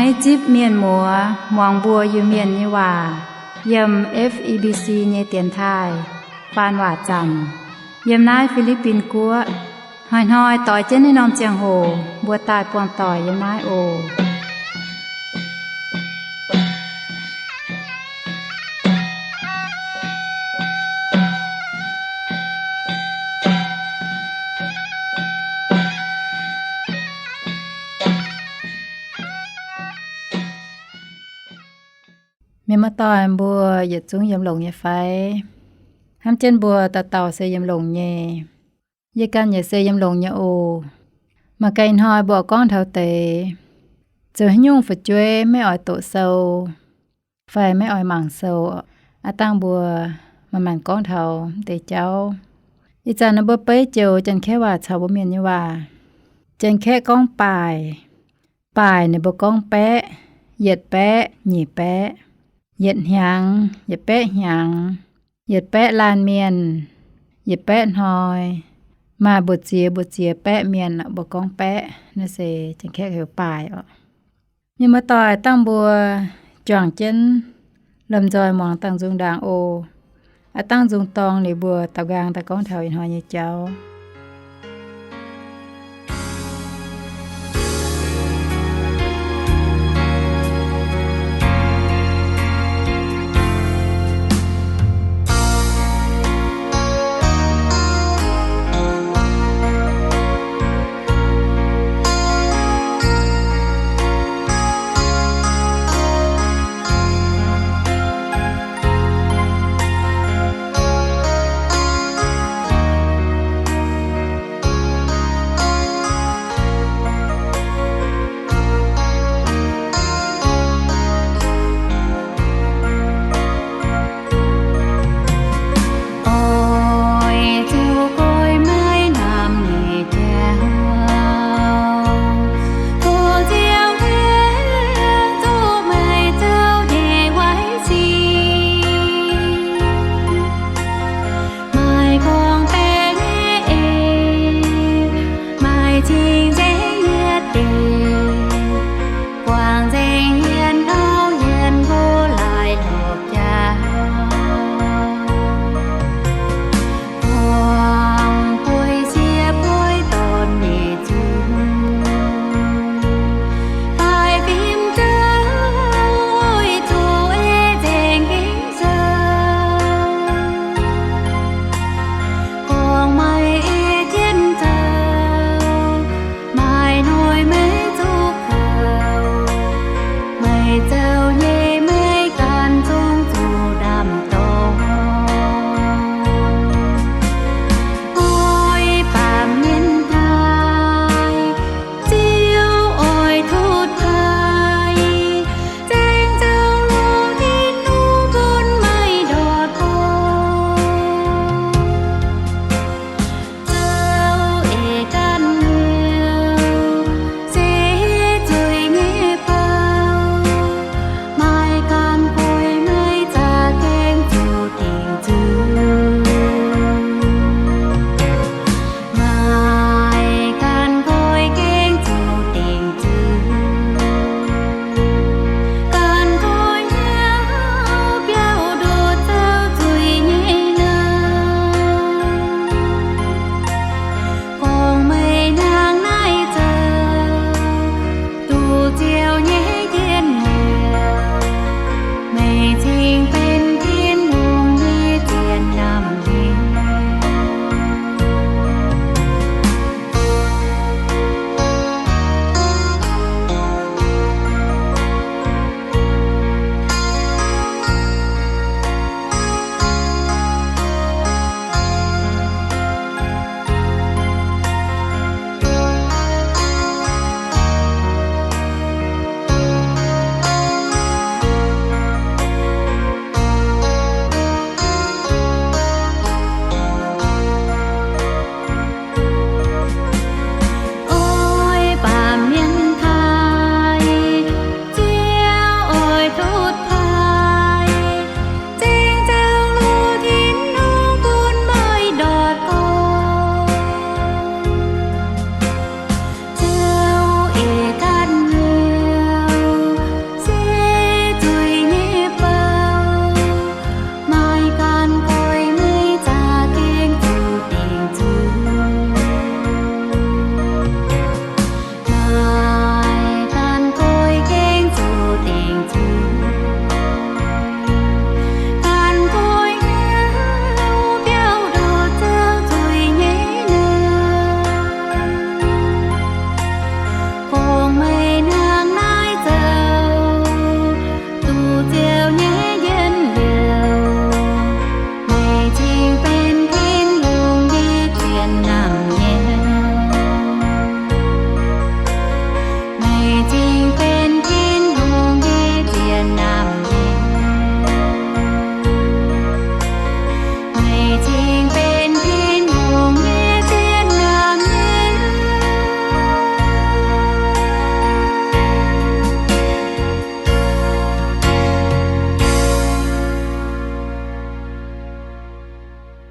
Naaiv zipv mienh muoz muangx mbuo Iu-Mienh nyei waac yiem F E B C nyei dienx taaih faan waac zanc yiem naaiv Fi^li^bin Guoqv. Hnoi-hnoi doix jienv naaiv norm ziangh hoc mbuo daaih buangh doic yiem naaiv oc. Mienh muoz-doic mbuo yietc zungv yiem longx nyei fai? Hnamv jienv mbuo dauh dauh se yiem longx nyei. Yie ganh yaac se yiem longx nyei oc. Mangc gaax ih hnoi mbuo gorngv taux deix, zoux haaix nyungc fu'jueiv maiv oix doqc sou fai maiv oix mangc sou, aav dangh mbuo manc-manc gorngv taux deix jauv. Ih zanc naaiv mbuo beiv joux Janx-Kaeqv waac caux mbuo Mienh nyei waac. Janx-Kaeqv gorngv baaic. Baaic ninh mbuo gorngv baeqv, yietc baeqv, nyic baeqv, yietc hnyangx, yietc baeqv hnyangx, yietc baeqv laanh mienh, yietc baeqv hnoi, maaih mbu'ziex mbu'ziex baeqv mienh mbuo gorngv baeqv. Naaiv se Janx-Kaeqv heuc baaic oc. Mienh muoz-doic, dangh mbuo juangc jienv lomh nzoih muangx dangh nzung ndaangc oc. Aav dangh nzung dorng liuz mbuo daaux nqaang daaih gorngv taux ih hnoi nyei jauv.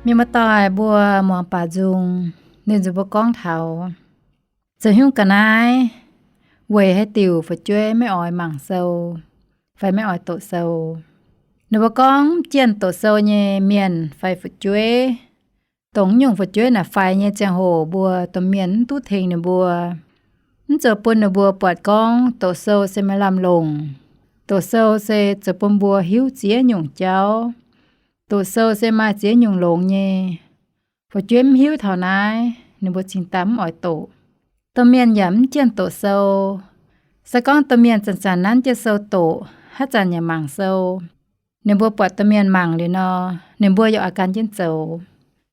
Yie muoz-doic mbuo muangx baac nzung, ninh nzunc mbuo gorngv taux zoux haaix nyungc ga'naaiv weic haaix diuc fu'jueiv maiv oix mangc sou fai maiv oix doqc sou. Ninh mbuo gorngv mv jienh doqc sou nyei mienh fai fu'jueiv, dongh nyungc fu'jueiv naaic faix nyei ziangh hoc mbuo domh mienh mv duqv tengx ninh mbuo. Mv zoux bun ninh mbuo buatc gorngv doqc sou se maaih lamh longc. Doqc sou se zoux bun mbuo hiuv ziex nyungc jauv. Doqc sou se maaih ziex nyungc longx nyei. Fu'jueiv mv hiuv taux naaiv, ninh mbuo cingx daaih mv oix doqc. Domh mienh yaac mv jienh doqc sou. Se gorngv domh mienh zanc-zanc nanv jienv sou doqc, haaix zanc yaac mangc sou, ninh mbuo buatc domh mienh mangc liuz nor, ninh mbuo yaac oix gan jienv zoux.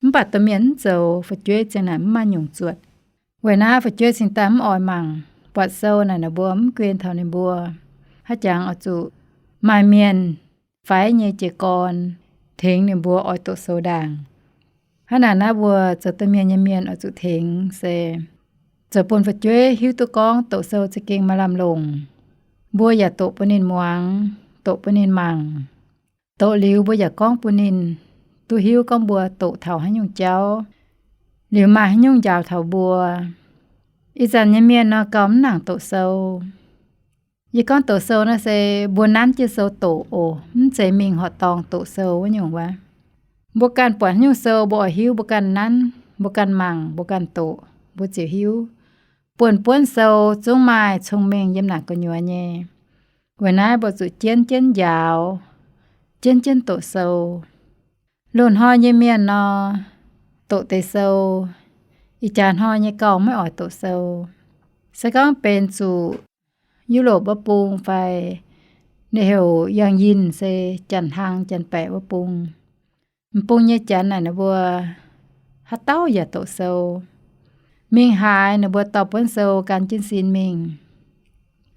Mv baac domh mienh mv zoux, fu'jueiv ziang naaic mv maaih nyungc zuotc. Weic naaiv fu'jueiv cingx daaih mv oix mangc. Buatc sou naaic ninh mbuo mv guen taux ninh mbuo. Haaix jangx oix zuqc maaih mienh faix nyei jiez gorn tengx ninh mbuo oix doqc sou ndaangc. Hnangv naaic naaiv mbuo zoux domh mienh nyei mienh oix zuqc tengx se zoux bun fu'jueiv hiuv duqv gorngv doqc sou za'gengh maaih lamh longc. Mbuo yaac doqc bun ninh muangx, doqc bun ninh mangc. Doqc liuz mbuo yaac gorngv bun ninh duqv hiuv gorngv mbuo doqc taux haaix nyungc jauv, liuz maaih haaix nyungc njaaux taux mbuo. Ih zanc nyei mienh nor gauh mv nangc doqc sou. Yie gorngv doqc sou naaiv se mbuo nanv jienv sou doqc oc, mv zeiz mingh horqc dorngh doqc sou wuov nyungc wuov. Mbuo ganh buatc haaix nyungc sou mbuo oix hiuv, mbuo ganh nanv, mbuo ganh mangc, mbuo ganh doqc, mbuo ziouc hiuv. Buonv-buonv sou zungv maaih cong-mengh yiem naaic gu'nyuoz nyei. Weic naaiv mbuo zuqc jienv jienv njaaux, jienv jienv doqc sou. Loz-hnoi nyei mienh nor, doqc deix sou, ih jaax hnoi nyei gauh maiv oix doqc sou. Se gorngv benx zuqc Europe wuov bung fai ninh heuc Yangh Yinh se Janx-Hlang Janx-Baeqc wuov bung. M'bung nyei Janx naaic ninh mbuo haaix dauh yaac doqc sou. Mingh haaix ninh mbuo dorh buonv sou gan jienv sin mingh.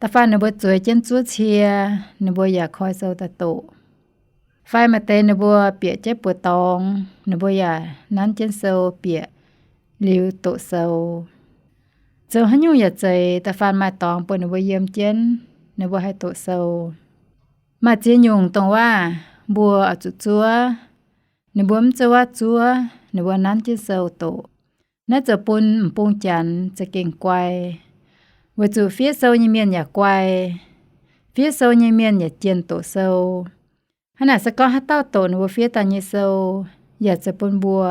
Da'faanh ninh mbuo zueiz jienv zuov cie, ninh mbuo yaac koi sou daaih doqc. Fai maaih deix ninh mbuo bieqc jienv buoz dorngx, ninh mbuo yaac nanv jienv sou bieqc liuz doqc sou. Zoux haaix nyungc yaac zeiz, da'faanh maaih dorngx bun ninh mbuo yiem jienv, ninh mbuo haih doqc sou. Maaih ziex nyungc dongh waac mbuo oix zuqc zuov, ninh mbuo mv zuov waac zuov, ninh mbuo nanv jienv sou doqc. Naaiv zoux bun m'bung Janx za'gengh guai, weic zuqc fiev sou nyei mienh yaac guai, fiev sou nyei mienh yaac jienh doqc sou. Hnangv naaic se gorngv haaix dauh doqc ninh mbuo fiev daaih nyei sou, yaac zoux bun mbuo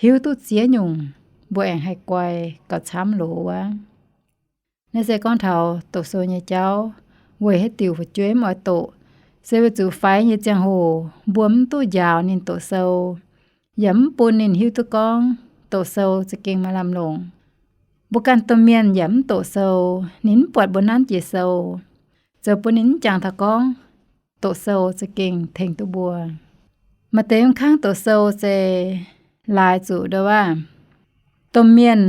hiuv duqv ziex nyungc, mbuo aengx haih guai gauh camv loz wuov. Naaiv se gorngv taux doqc sou nyei jauv, weic haaix diuc fu'jueiv mv oix doqc, se weic zuqc faix nyei ziangh hoc mbuo mv duqv njaaux ninh doqc sou, yaac mv bun ninh hiuv duqv gorngv doqc sou za'gengh maaih lamh longc. Mbuo ganh domh mienh yaac mv doqc sou, ninh mv buatc mbuo nanv jiex sou, zoux bun ninh mv jangx taux gorngv doqc sou za'gengh tengx duqv mbuo. Maaih deix mv kangv doqc sou se laaix zuqc ndo waac, domh mienh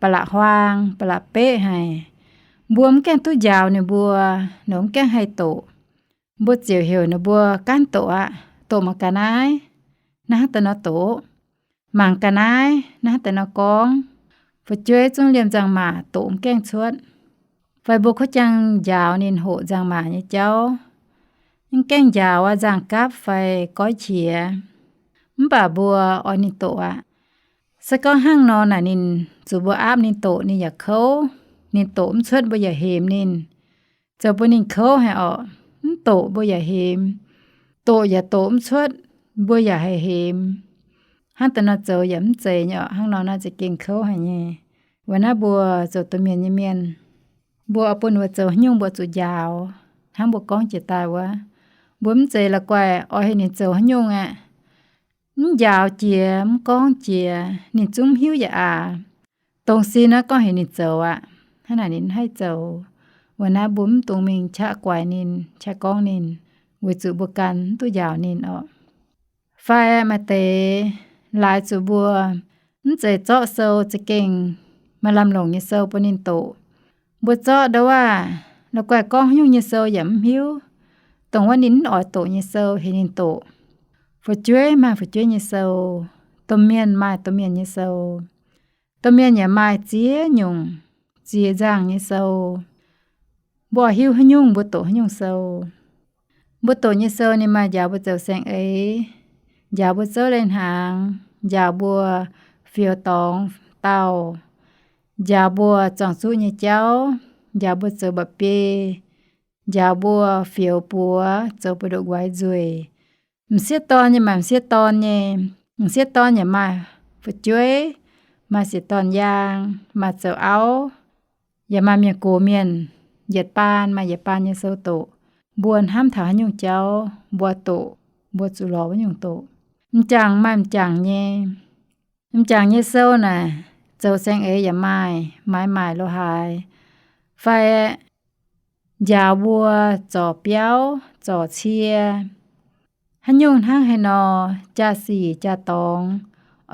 ba'laqc huaang ba'laqc beqv haic. Mbuo mv gaengh duqv njaaux ninh mbuo, ninh mv gaengh haih doqc. Mbuo ziouc heuc ninh mbuo gaanv doqc aqv. Doqc mangc ga'naaiv, naaiv hnangv daaih nor doqc. Mangc ga'naaiv, naaiv hnangv daaih nor gorngv. Fu'jueiv zungv liemh nzangc-maac doqc mv gaengh cuotv. Fai mbuo kuv jangx njaaux ninh hoqc nzangc-maac nyei jauv, mv gaengh njaaux aqv, nzangc-gapv fai goiv qiex. Mv baac mbuo oix ninh doqc aqv. Se gorngv hnangv nor naaic ninh zuqc mbuo aapv ninh doqc ninh yaac kouv. Ninh doqc mv cuotv mbuo yaac hemx ninh, zoux bun ninh kouv haic orqc. Mv doqc mbuo yaac hemx, doqc yaac doqc mv cuotv, mbuo yaac haih hemx. Hnangv daaih nor zoux yaac mv zeiz nyei orqc. Hnangv nor naaiv za'gengh kouv haic nyei. Weic naaiv mbuo zoux domh mienh nyei mienh, mbuo oix bun ninh mbuo zoux haaix nyungc mbuo zuqc njaaux, hnangv mbuo gorngv jiex daaih wuov. Mbuo mv zeiz la'guaih oix heuc ninh zoux haaix nyungc aqv. Mv njaaux jiex, mv gorngv jiex, ninh zungv mv hiuv yaac aac. Dongh sin naaiv gorngv heuc ninh zoux aqv, hnangv naaic ninh mv haih zoux. Weic naaiv mbuo mv dungx mingh qaqv guaix ninh, qaqv gorngv ninh, weic zuqc mbuo gan mv duqv njaaux ninh orqc. Fai maaih deix laaix zuqc mbuo mv zeiz zorqv sou za'gengh maaih lamh longc nyei sou bun ninh doqc. Mbuo zorqv ndo waac la'guaih gorngv haaix nyungc nyei sou yaac mv hiuv. Dongh wuov ninh mv oix doqc nyei sou heuc ninh doqc. Fu'jueiv maaih fu'jueiv nyei sou, domh mienh maaih domh mienh nyei sou. Domh mienh yaac maaih ziex nyungc, ziex nzangc nyei sou. Mbuo oix hiuv haaix nyungc mbuo doqc haaix nyungc sou. Mbuo doqc nyei sou ninh maaih njaaux mbuo zoux saeng-eix, njaaux mbuo zouv leiz-hnaangx, njaaux mbuo fioux dorngx dauh, njaaux mbuo zuangx zuqv nyei jauv, njaaux mbuo zoux mba'biei, njaaux mbuo fioux buoz zoux mbu'ndoqc nquaix nzueic. M'sieqv dorn nyei maaih m'sieqv dorn nyei, m'sieqv dorn yaac maaih fu'jueiv, maaih sieqv dorn yaang, maaih zoux auv, yaac maaih mienh gox mienh, yietc baan maaih yietc baan nyei sou doqc. Mbuo hnamv taux haaix nyungc jauv mbuo doqc, mbuo zuqc lorz wuov nyungc doqc. M'jangc maaih m'jangc nyei, m'jangc nyei sou naaic zoux saeng-eix yaac maaih, maaiz maaic lo haaix, fai njaaux mbuo zorc biauv zorc cie. Haaix nyungc hnangv haaix nor, jaa-sic jaa-dorngx,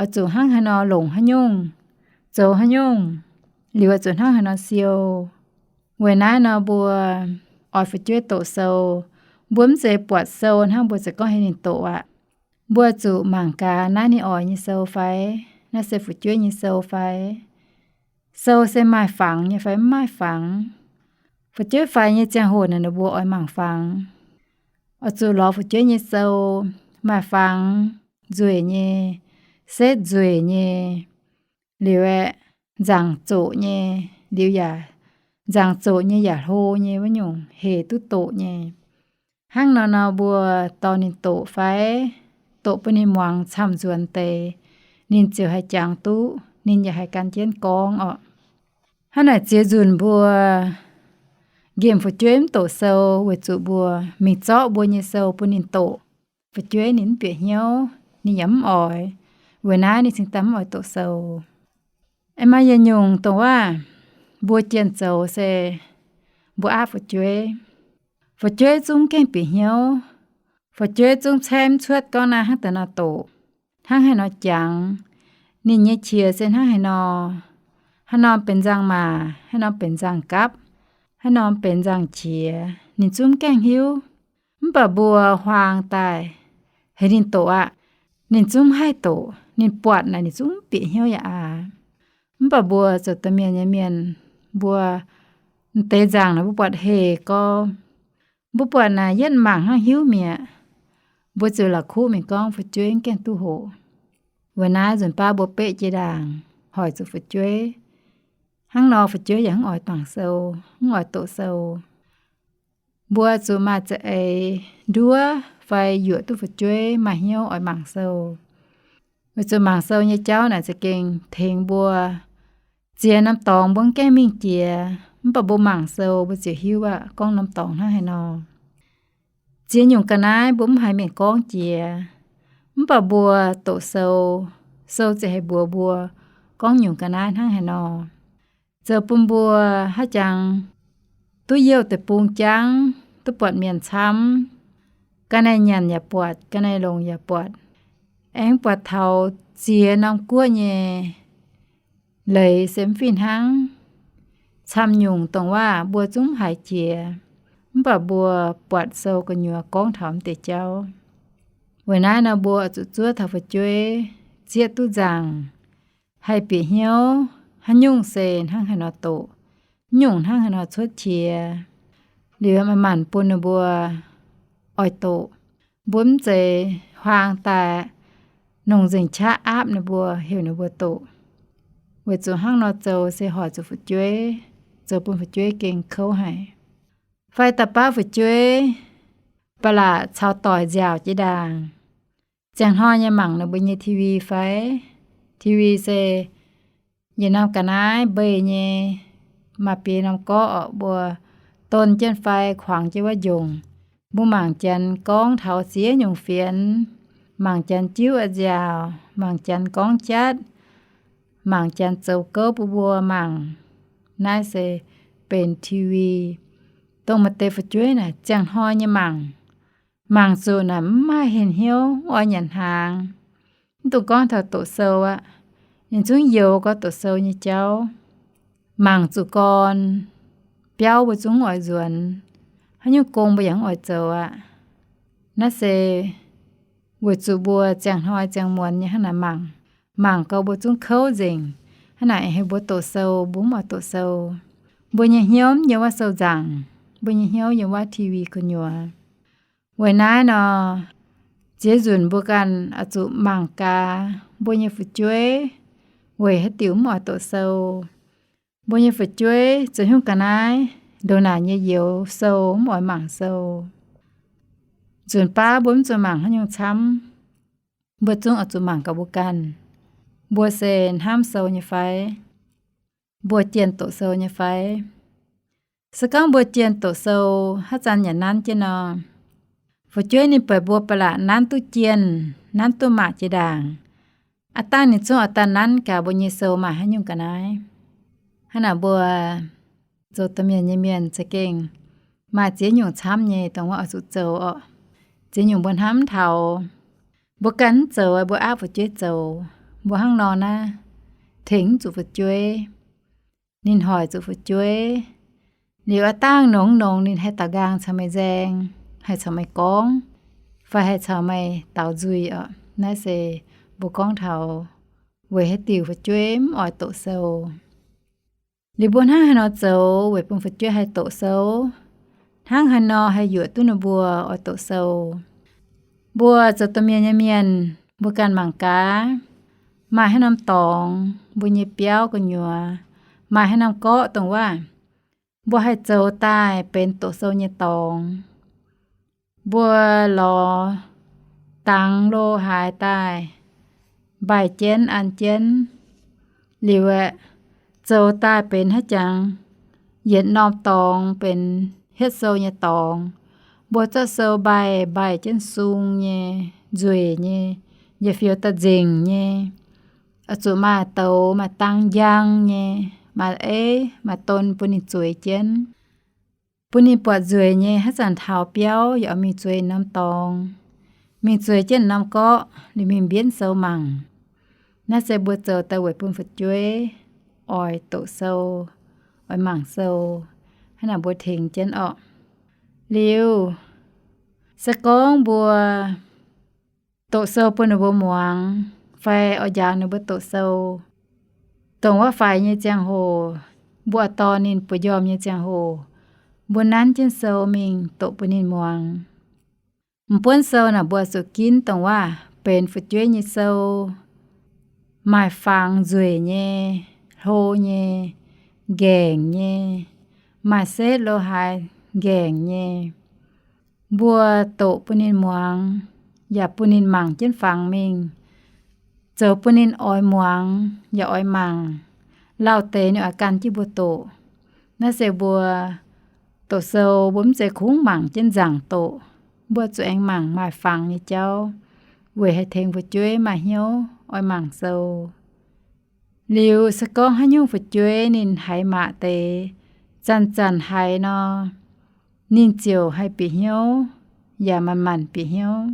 oix zuqc hnangv haaix nor longc haaix nyungc, zoux haaix nyungc, liuz oix zuqc hnangv haaix nor siou. Weic naaiv nor mbuo oix fu'jueiv doqc sou, mbuo mv zeiz buatc sou hnangv mbuo ziouc gorngv heuc ninh doqc aqv. Mbuo zuqc mangc gaax naaiv ninh oix nyei sou fai, naaiv se fu'jueiv nyei sou fai. Sou se maaih fangx nyei fai mv maaih fangx. Fu'jueiv faix nyei ziangh hoc naaic ninh mbuo oix mangc fangx. Oix zuqc lorz fu'jueiv nyei sou, maaih fangx nzueic nyei, setv nzueic nyei, liuz aeqv, nzaangc zoqc nyei, liuz yaac nzaangc zoqc nyei yaac hlo nyei wuov nyungc hec duqv doqc nyei. Hnangv nor nor mbuo dorh ninh doqc fai, doqc bun ninh muangx camv-nzuonx deix, ninh ziouc haih jangx duqv, ninh yaac haih gan jienv gorngv orqc. Hnangv naaic ziex nzunc mbuo nqemh fu'jueiv mv doqc sou weic zuqc mbuo mingh zorqv mbuo nyei sou bun ninh doqc. Fu'jueiv ninh mv bieqc hnyouv, ninh yaac mv oix. Weic naaiv ninh cingx daaih mv oix doqc sou. Aengx maaih yietc nyungc dongh waac mbuo jienh zoux se mbuo aapv fu'jueiv. Fu'jueiv zungv mv gaengh bieqc hnyouv. Fu'jueiv zungv caeqv mv cuotv gorngv naaiv hnangv deix nor doqc, hnangv haaix nor jangx, ninh nyei qiex se hnangv haaix nor, haaix norm benx nzangc-maac, haaix norm benx nzangc-gapv, haaix norm benx nzangc-qiex, ninh zungv mv gaengh hiuv. Mv baac mbuo huaang daaih heuc ninh doqc aqv, ninh zungv mv haih doqc. Ninh buatc naaic ninh zungv mv bieqc hnyouv yaac aax. Mv baac mbuo zoux domh mienh nyei mienh, mbuo m'deix nzangc naaic mbuo buatc hec gorx, mbuo buatc naaic yietv mangc hnangv hiuv mi'aqv. Mbuo ziouc la'kuqv mingh gorngv fu'jueiv mv gaengh duqv hoqc. Weic naaiv nzunc baav mbuo beqv jiex ndaangc hoic zuqc fu'jueiv. Hnangv nor fu'jueiv yaac mv oix mangc sou, mv oix doqc sou. Mbuo zuqc maaih za'eix nduov fai yuoqc duqv fu'jueiv maaih hnyouv oix mangc sou. Weic zuqc mangc sou nyei jauv naaic za'gengh tengx mbuo ziex norm dorngx mbuo mv gaengh mingh jiex, mv baac mbuo mangc sou mbuo ziouc hiuv aqv gorngv norm dorngx hnangv haaix nor. Ziex nyungc ga'naaiv mbuo mv haiz mienh gorngv jiex, mv baac mbuo doqc sou, sou ziouc haih mbuox mbuo gorngv nyungc ga'naaiv hnangv haaix nor. Zoux bun mbuo haaix jangx duqv youh deic-bung jangv, duqv buatc mienh camv, ga'naaiv nyanc yaac buatc, ga'naaiv longx yaac buatc. Aengx buatc taux ziex norm guoqv nyei leiz se mv fih hnangv. Camv nyungc dongh waac mbuo zungv haiz jiex, mv baac mbuo buatc sou gu'nyuoz gorngv taux mv deix jauv. Weic naaiv nor mbuo zuqc zuov taux fu'jueiv zieqv duqv nzaangc, haih bieqc hnyouv haaix nyungc se hnangv haaix nor doqc, nyungc hnangv haaix nor cuotv qiex. Liuz maaih maanc bun ninh mbuo oix doqc. Mbuo mv zeiz huaang daaih nongc nzengc qaqv aapv ninh mbuo, heuc ninh mbuo doqc. Weic zuqc hnangv nor zoux se hoic zuqc fu'jueiv, zoux bun fu'jueiv gengh kouv haic. Fai da'baav fu'jueiv ba'laqc caux doic nziaauc jiex ndaangc. Ziangh hnoi nyei mangc ninh mbuo nyei T V fai? T V se yietc norm ga'naaiv mbeix nyei, maaih biei norm gorqv orqc, mbuo don jienv fai kuangx jienv wuov njongc. Mbuo mangc janx gorngv taux ziex nyungc fienx, mangc janx jiuv a'nziaauc, mangc janx gorngv jatv, mangc janx zoux gouv bun mbuo mangc. Naaiv se benx T V. Dongh maaih deix fu'jueiv naaic ziangh hnoi nyei mangc, mangc zuqc naaic mv maaih henh hnyouv, mv oix nyanc hnaangx. Mv dungx gorngv taux doqc sou aqv. Ninh zungv youx gorngv doqc sou nyei jauv. Mangc zuqc gorn, biauv mbuo zungv oix nzuonx. Haaix nyungc gong mbuo yaac mv oix zoux aqv. Naaiv se weic zuqc mbuo ziangh hnoi ziangh muonz nyei hnangv naaic mangc. Mangc gau mbuo zungv kouv nzengc. Hnangv naaic heuc mbuo doqc sou, mbuo mv oix doqc sou. Mbuo nyei hnyouv mv yiem wuov sou nzaangc. Mbuo nyei hnyouv yiem wuov T V gu'nyuoz. Weic naaiv nor, Ziex nzunc mbuo ganh oix zuqc mangc gaax mbuo nyei fu'jueiv weic haaix diuc mv oix doqc sou. Mbuo nyei fu'jueiv zoux haaix nyungc ga'naaiv, ndongc naaic nyei youz sou mv oix mangc sou. Nzunc baav mbuo mv zuqc mangc haaix nyungc camv. Mbuo zungv oix zuqc mangc gaax mbuo ganh. Mbuo se hnamv sou nyei fai? Mbuo jienh doqc sou nyei fai? Se gorngv mbuo jienh doqc sou, haaix zanc yaac nanv jienv nor, fu'jueiv ninh buatc mbuo ba'laqc nanv duqv jienh, nanv duqv maac jiex ndaangc, aav dangh ninh zungv oix daaih nanv gaax mbuo nyei sou maaih haaix nyungc ga'naaiv. Hnangv naaic mbuo zoux domh mienh nyei mienh za'gengh maaih ziex nyungc camv nyei dongh wuov oix zuqc zoux orqc. Ziex nyungc mbuo hnamv taux, mbuo ganh mv zoux, mbuo aapv fu'jueiv zoux. Mbuo hnangv nor naaiv tengx mv zuqc fu'jueiv, ninh hoic zuqc fu'jueiv. Liuz aav dangh nongx nongx ninh haih daaux nqaang caux meih nzaeng, haih caux meih gorngv, fai haih caux meih daaux nzuih orqc. Naaiv se mbuo gorngv taux weic haaix diuc fu'jueiv mv oix doqc sou. Liuz mbuo hnangv haaix nor zoux weic bun fu'jueiv haih doqc sou? Hnangv haaix nor haih yuoqc duqv ninh mbuo oix doqc sou? Mbuo zoux domh mienh nyei mienh, mbuo ganh mangc gaax, maaih haaix norm dorngx mbuo nyei biauv gu'nyuoz, maaih haaix norm gorqv dongh wuov, mbuo haih zoux daaih benx doqc sou nyei dorngx. Mbuo lorz dangx lo haaix daaih, mbaih jienv an jienv, liuz aeqv, zoux daaih benx haaix jangx, yietc norm dorngx benx hietv sou nyei dorngx. Mbuo zorqv sou mbaih, mbaih jienv sung nyei, nzueic nyei, yietc fiou da'nzengc nyei, oix zuqc maaih douz, maaih dang njang nyei, maaih eiv, maaih don bun ninh zueiz jienv. Bun ninh buatc nzueic nyei, haaix zanc taux biauv yaac oix mingh zueiz norm dorngx. Mingh zueiz jienv norm gorqv liuz mingh mbienv sou mangc. Naaiv se mbuo zoux daaih weic bun fu'jueiv oix doqc sou, oix mangc sou. Hnangv naaic mbuo tengx jienv orqc. Liuz, se gorngv mbuo doqc sou bun ninh mbuo muangx, fai oix njaaux ninh mbuo doqc sou, dongh wuov faix nyei ziangh hoc, mbuo dorh ninh buoz-njormh nyei ziangh hoc, mbuo nanv jienv sou mingh doqc bun ninh muangx. M'buonv sou naaic mbuo zuqc ginv dongh wuov benx fu'jueiv nyei sou, maaih fangx nzueic nyei, hlo nyei, nqaengc nyei, maaih setv lo haaix nqaengc nyei. Mbuo doqc bun ninh muangx, yaac bun ninh mangc jienv fangx mingh, zoux bun ninh oix muangx yaac oix mangc. Lauh deix ninh oix gan jienv mbuo doqc. Naaiv se mbuo doqc sou mbuo mv zeiz kungx mangc jienv nzaangc doqc. Mbuo zuqc aengx mangc maaih fangx nyei jauv, weic haih tengx fu'jueiv maaih hnyouv oix mangc sou. Liuz se gorngv haaix nyungc fu'jueiv ninh haiz maac deix, zanc-zanc haiz nor, ninh ziouc haih bieqc hnyouv, yaac manc-manc bieqc hnyouv.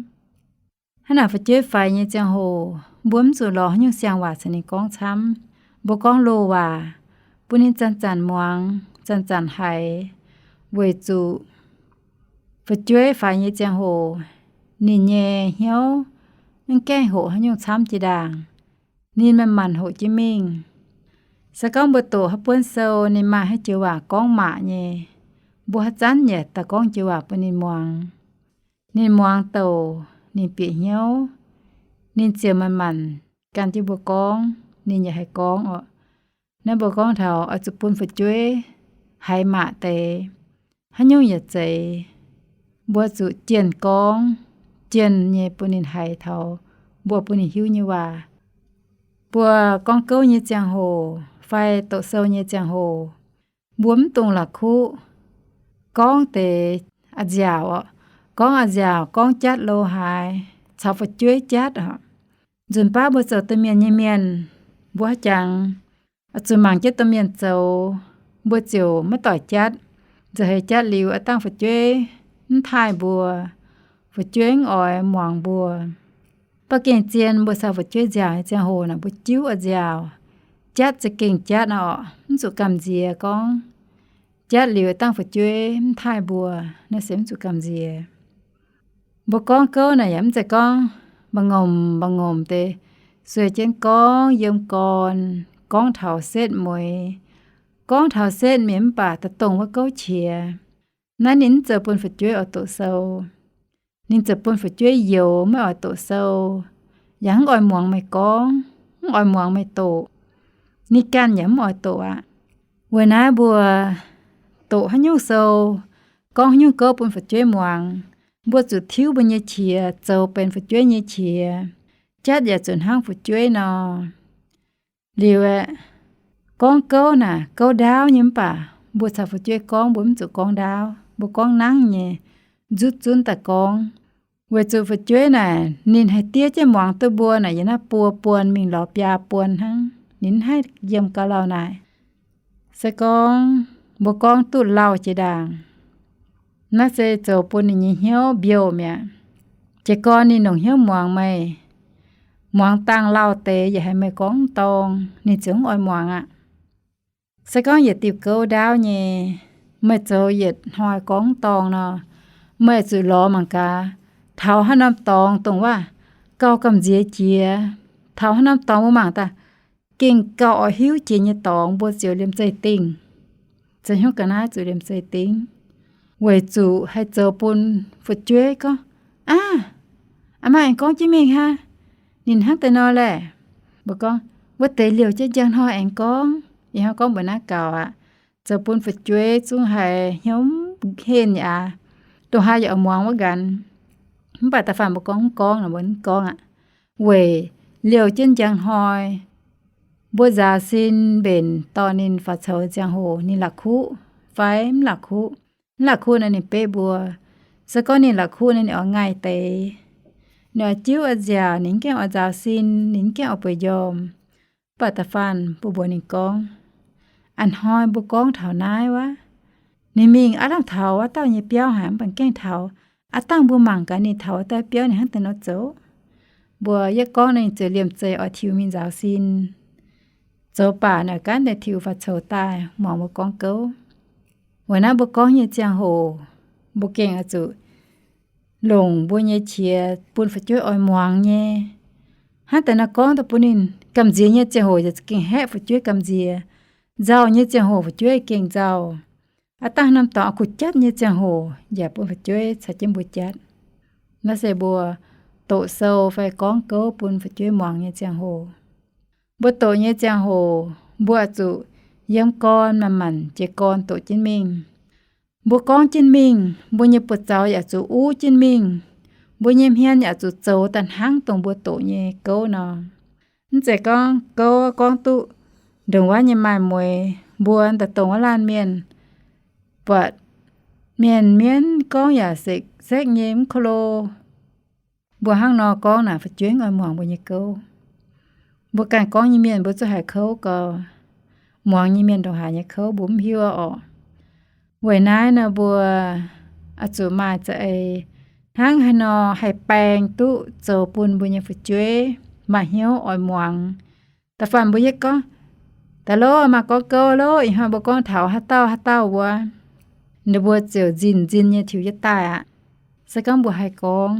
Hnangv naaic fu'jueiv faix nyei ziangh hoc, mbuo mv zuqc lorz haaix nyungc siang-waac caux ninh gorngv camv. Mbuo gorngv loz-waac bun ninh zanc-zanc muangx, zanc-zanc haiz, weic zuqc fu'jueiv faix nyei ziangh hoc, ninh nyei hnyouv mv gaengh hoqc haaix nyungc camv jiex ndaangc. Ninh manc-manc hoqc jienv mingh. Se gorngv mbuo doqc haaix buonv sou ninh maaih haaix joux waac gorngv maac nyei, mbuo haaix zanc yaac daaih gorngv joux waac bun ninh muangx. Ninh muangx douc, ninh bieqc hnyouv, ninh ziouc manc-manc gan jienv mbuo gorngv, ninh yaac haih gorngv orqc. Naaiv mbuo gorngv taux oix zuqc bun fu'jueiv haiz maac deix, haaix nyungc yaac zeiz, mbuo zuqc jienh gorngv, jienh nyei bun ninh haiz taux mbuo bun ninh hiuv nyei waac. Mbuo gorngv gouv nyei ziangh hoc fai doqc sou nyei ziangh hoc, mbuo mv dungx la'kuqv gorngv deix a'nziaauc orqc. Gorngv a'nziaauc, gorngv jatv lo haaix, caux fu'jueiv jatv orqc. Nzunc baav mbuo zoux domh mienh nyei mienh, mbuo haaix jangx zuqc mangc jienv domh mienh zoux, mbuo ziouc maiv doic jatv. Nzauh heix jatv liuz, aav dangh fu'jueiv mv taaih mbuo, fu'jueiv mv oix muangx mbuo. Ba'gengh zien mbuo caux fu'jueiv nziaauc nyei ziangh hoc naaic, mbuo jiuv a'nziaauc, jatv za'gengh jatv orqc, mv zuqc gamh nziex gorngv. Jatv liuz aav dangh fu'jueiv mv taaih mbuo, naaiv se mv zuqc gamh nziex. Mbuo gorngv gouv naaic yaac mv zeiz gorngv mba'ngomc mba'ngomc deix sueih jienv gorngv yiem gorn, gorngv taux setv mueiz, gorngv taux setv mienh mv baac da'dongh wuov gouv qiex. Naaiv ninh mv zoux bun fu'jueiv oix doqc sou. Ninh ziouc bun fu'jueiv youx maiv oix doqc sou, yaac mv oix muangx meih gorngv, mv oix muangx meih doqc. Ninh ganh yaac mv oix doqc aqv. Weic naaiv mbuo doqc haaix nyungc sou, gorngv haaix nyungc gouv bun fu'jueiv muangx, mbuo zuqc tiuv mbuo nyei qiex zoux benx fu'jueiv nyei qiex. Jatv yaac zuqc hnangv fu'jueiv nor. Liuz aeqv, gorngv gouv naaic gouv ndaauv nyei mv baac mbuo caux fu'jueiv gorngv mbuo mv zuqc gorngv ndaauv, mbuo gorngv nangv nyei, nzutv zunv daaih gorngv. Weic zuqc fu'jueiv naaic ninh haih diev jienv muangx duqv mbuo naaic yiem naaiv buo buonc mingh lorz biaa buonc hnangv, ninh mv haih yiem gauh lauh naaic. Se gorngv mbuo gorngv duqv lauh jiex ndaangc, naaiv se zoux bun ninh nyei hnyouv mbiouh mi'aqv. Jiez gorn ninh longc hnyouv muangx meih, muangx dangh lauh deix yaac haiz meih gorngv mv dorng, ninh ziouc mv oix muangx aqv. Se gorngv yietc diuh gouv ndaauv nyei, meih zoux yietc hnoi gorngv mv dorng nor, meih zuqc lorz mangc gaax, taux haaix norm dorngx dongh waac gauh gamh nziex jiex, taux haaix norm dorngx mbuo mangc daaih gengh gauh oix hiuv jiex nyei dorngx mbuo ziouc liemh zeih dingh. Zoux hnyouv ga'naaiv zuqc liemh zeih dingh, weic zuqc haih zoux bun fu'jueiv gorngv, Aav, aav, maaih aengx gorngv jienv mingh hnangv. Ninh hnangv deix nor laeh. Mbuo gorngv, Wuov deix liouh jienv njang hnoi aengx gorngv. Ih hnoi gorngv mbuox naaiv gaux aqv. Zoux bun fu'jueiv zungv haiz hnyouv henh aqv. Dongh haaix yaac oix muangx wuov nqanx. Mv baac da'faanh mbuo gorngv mv gorngv nor, mbuo mv gorngv aqv. Weic liouh jienv njang hnoi, mbuo nzaaux sin mbenc dorh ninh faaux coux ziangh hoc ninh la'kuqv fai mv la'kuqv. Mv la'kuqv nor ninh beiv mbuo. Se gorngv ninh la'kuqv nor ninh oix ngaih deix, ninh oix jiuv oix nziaauc, ninh mv gaengh oix nzaaux sin, ninh mv gaengh oix bueix njormh. Mv baac da'faanh mbuo mbuox ninh gorngv, A'hnoi mbuo gorngv taux naaiv wuov. Ninh mingh aav lamh taux wuov dauh nyei biauv haic, mv baac gaengh taux. Aav dangh mbuo mangc gaax ninh taux wuov dauh biauv ninh hnangv deix nor zoux. Mbuo yietv gorngv ninh ziouc liemh zeih oix tiux mingh nzaaux sin. Zoux baac naaic gaanv deix tiux faaux coux daaih muangx mbuo gorngv gouv. Weic naaiv mbuo gorngv nyei ziangh hoc, mbuo gengh oix zuqc longc mbuo nyei qiex bun fu'jueiv oix muangx nyei. Hnangv deix nor gorngv daaih bun ninh gamh nziex nyei ziangh hoc yaac gengh haeqv fu'jueiv gamh nziex. Nzauh nyei ziangh hoc fu'jueiv gengh nzauh. Aav dangh norm dorngx oix kuh jatv nyei ziangh hoc yaac bun fu'jueiv caux jienv mbuo jatv. Naaiv se mbuo doqc sou fai gorngv gouv bun fu'jueiv muangx nyei ziangh hoc. Mbuo doqc nyei ziangh hoc, mbuo oix zuqc yiem gorn manc-manc jiez gorn doqc jienv mingh. Mbuo gorngv jienv mingh, mbuo nyei buoz-zaux yaac zuqc uv jienv mingh. Mbuo nyei hmien yaac zuqc zoux daaih hnangv dongh mbuo doqc nyei gouv nor. Mv zeiz gorngv gouv gorngv duqv ndongc wuov nyei maaih mueix, mbuo daaih dongh wuov laanh mienh, buatc mienh mienv gorngv yaac sekv-sekv nyei mv ko lo. Mbuo hnangv nor gorngv naaic fu'jueiv mv oix muangx mbuo nyei gouv. Mbuo ganh gorngv nyei mienh mbuo zuqc haiz kouv gau. Muangx nyei mienh ndongc haaix nyei kouv mbuo mv hiuv orqc. Weic naaiv nor mbuo oix zuqc maaih za'eix hnangv haaix nor haih baeng duqv zoux bun mbuo nyei fu'jueiv maaih hnyouv oix muangx. Da'faanh mbuo yietv gorngv, Daaih lov, maaih gorngv gouv lov, ih hnoi mbuo gorngv taux haaix dauh haaix dauh wuov, ninh mbuo ziouc nzinh-nzinh nyei tiux yietv daaih aqv. Se gorngv mbuo haih gorngv,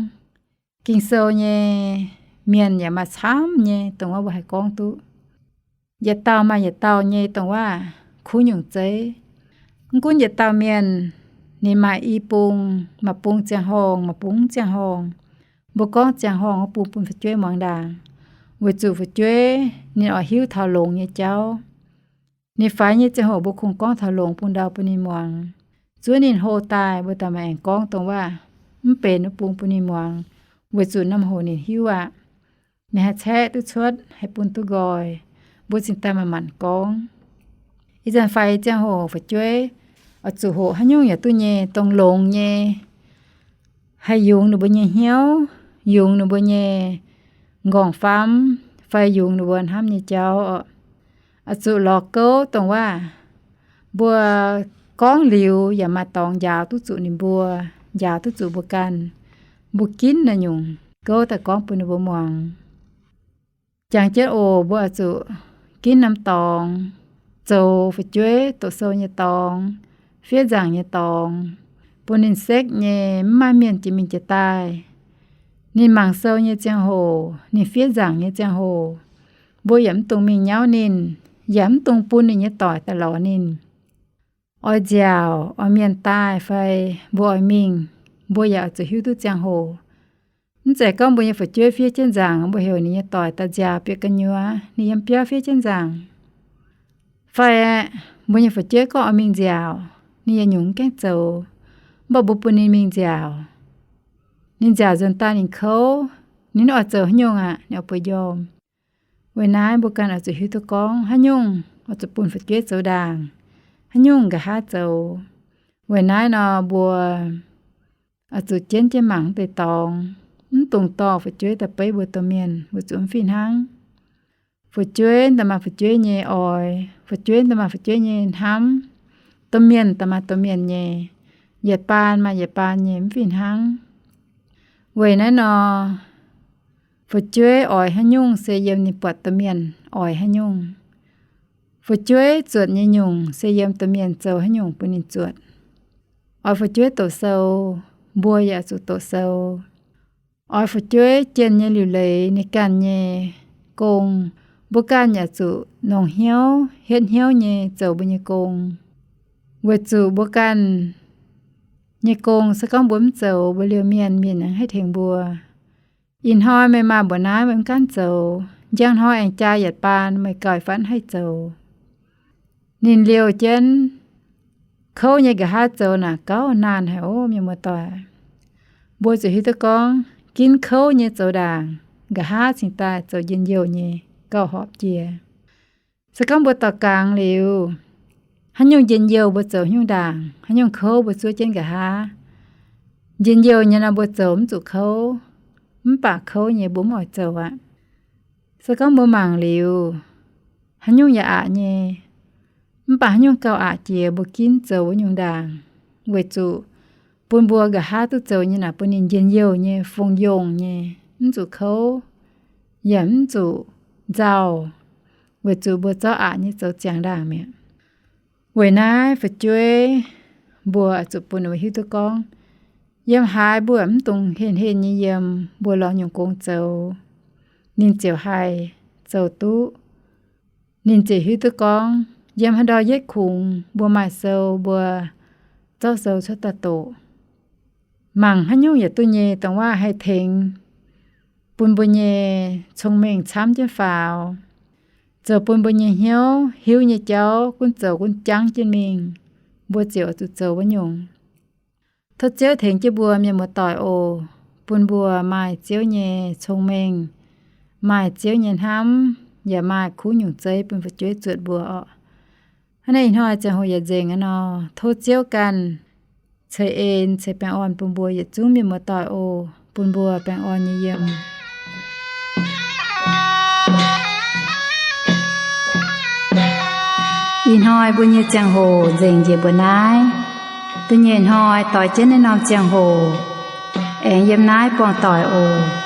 Ging-Sou nyei mienh yaac maaih camv nyei dongh wuov mbuo haih gorngv duqv. Yietc dauh maaih yietc dauh nyei dongh wuov kuv nyungc zeiv. Mv gunv yietc dauh mienh ninh maaih i bung, maaih bung ziangh horngh, maaih bung mv ziangh horngh. Mbuo gorngv ziangh horngh wuov bung bun fu'jueiv muangx ndaangc, weic zuqc fu'jueiv ninh oix hiuv taux longx nyei jauv. Ninh faix nyei ziangh hoc mbuo kungx gorngv taux longx bung ndau bun ninh muangx. Zuov ninh hlo daaih mbuo daaih maaih aengx gorngv dongh wuov mv benx wuov bung bun ninh muangx, weic zuqc norm hoc ninh hiuv aqv. Ninh haih caeqv duqv cuotv, haih bun duqv nqoi, mbuo cingx daaih manc-manc gorngv. Ih zanc faix ziangh hoc fu'jueiv oix zuqc hoqc haaix nyungc yaac duqv nyei, dongh longx nyei, haih yungz ninh mbuo nyei hnyouv, yungz ninh mbuo nyei nqorngv-famv, fai yungz ninh mbuo hnamv nyei jauv oc. Oix zuqc lorz gouv dongh wuov mbuo gorngv liuz yaac maaih dorngx njaaux duqv zuqc ninh mbuo, njaaux duqv zuqc mbuo ganh. Mbuo ginv naaiv nyungc gouv daaih gorngv bun ninh mbuo muangx. Jangx jienv oc, mbuo oix zuqc ginv norm dorngx, zoux fu'jueiv doqc sou nyei dorngx, fiev nzaangc nyei dorngx, bun ninh sekv nyei, mv maaih mienh jiex mingh jiex daaih. Ninh mangc sou nyei ziangh hoc, ninh fiev nzaangc nyei ziangh hoc, mbuo yaac mv dungx mingh nyauv ninh, yaac mv dungx bun ninh nyei doic daaih lorz ninh. Oix nziaauc, oix mienh daaih fai mbuo oix mingh, mbuo yaac oix zuqc hiuv duqv ziangh hoc. Mv zeiz gorngv mbuo nyei fu'jueiv fiev jienv nzaangc, mbuo heuc ninh nyei doic daaih nziaaux bieqc gu'nyuoz, ninh yiem biauv fiev jienv nzaangc. Fai mbuo nyei fu'jueiv gorngv oix mingh nziaaux, ninh yietc nyungc mv gaengh zoux, mv baac mbuo bun ninh mingh nziaaux. Ninh nziaaux nzuonx daaih ninh kouv, ninh oix zoux haaix nyungc aqv, ninh oix bueix njormh. Weic naaiv mbuo ganh oix zuqc hiuv duqv gorngv haaix nyungc oix zuqc bun fu'jueiv zoux ndaangc, haaix nyungc nqa'haav zoux. Weic naaiv nor mbuo oix zuqc jienv jienv mangc deix dorngx, mv dungx dorh fu'jueiv daaih beiv mbuo domh mienh, weic zuqc mv fih hnangv. Fu'jueiv daaih maaih fu'jueiv nyei oix, fu'jueiv daaih maaih fu'jueiv nyei hnamv, domh mienh daaih maaih domh mienh nyei, yietc baan maaih yietc baan nyei, mv fih hnangv. Weic naaiv nor, fu'jueiv oix haaix nyungc se yiem ninh buatc domh mienh oix haaix nyungc. Fu'jueiv zuotc nyei nyungc se yiem domh mienh zoux haaix nyungc bun ninh zuotc. Oix fu'jueiv doqc sou, mbuo yaac zuqc doqc sou. Oix fu'jueiv jienh nyei liuc leiz ninh ganh nyei gong, mbuo ganh yaac zuqc nongc hnyouv hietv hnyouv nyei zoux mbuo nyei gong. Weic zuqc mbuo ganh nyei gong se gorngv mbuo mv zoux, mbuo liouh mienh, mienh yaac mv haih tengx mbuo. Ih hnoi meih maaih mbuoqc naaiv meih mv gaanv zoux, njang hnoi aengx jaa yietc baan meih gauh fatv haih zoux. Ninh liouh jienv kouv nyei nqa'haav zoux naaic gauh naanh haic ov, mienh muoz-doic. Mbuo zuqc hiuv duqv gorngv ginv kouv nyei zoux ndaangc, nqa'haav cingx daaih zoux njien-youh nyei gauh horpc jiex. Se gorngv mbuo dorh gangx liuz, haaix nyungc njien-youh mbuo zoux haaix nyungc ndaangc, haaix nyungc kouv mbuo zuov jienv nqa'haav. Njien-youh nyei nor mbuo zoux mv zuqc kouv, mv baac kouv nyei mbuo mv oix zoux aqv. Se gorngv mbuo mangc liuz, haaix nyungc yaac aqc nyei, mv baac haaix nyungc gauh aqc jiex mbuo ginv zoux wuov nyungc ndaangc, weic zuqc bun mbuo nqa'haav duqv zoux nyei naaic bun ninh njien-youh nyei, fongc yongh nyei, mv zuqc kouv, yaac mv zuqc nzauh, weic zuqc mbuo zorqv aqc nyei zoux ziangx ndaangc mi'aqv. Weic naaiv fu'jueiv mbuo zuqc bun ninh mbuo hiuv duqv gorngv, yiem haaix mbuo mv dungx henh henh nyei yiem, mbuo lorz nyungc gong zoux, ninh ziouc haih zoux duqv. Ninh ziouc hiuv duqv gorngv yiem haaix ndau yietv kungx mbuo maaih sou mbuo zorqv sou cuotv daaih doqc. Mangc haaix nyungc yietc duqv nyei dongh waac haih tengx bun mbuo nyei cong-mengh camv jienv faaux, zoux bun mbuo nyei hnyouv hiuv nyei jauv gunv zoux gunv jangv jienv mingh, mbuo ziouc oix zuqc zoux wuov nyungc. Tov Ziouv tengx jienv mbuo mienh muoz-doic oc, bun mbuo maaih Ziouv nyei cong-mengh, maaih Ziouv nyei hnamv, yaac maaih kuv nyungc zeiv bun fu'jueiv zuotc mbuo orqc. Hnangv naaiv ih hnoi ziangh hoc yaac nzengc aqv nor, tov Ziouv ganh ceix en ceix baengh orn bun mbuo yietc zungv mienh muoz-doic oc, bun mbuo baengh orn nyei yiem. Ih hnoi mbuo nyei ziangh hoc nzengc njiec mbuo naaiv. Da'nyeic hnoi doix jienv naaiv norm ziangh hoc aengx yiem naaiv buangh doic oc.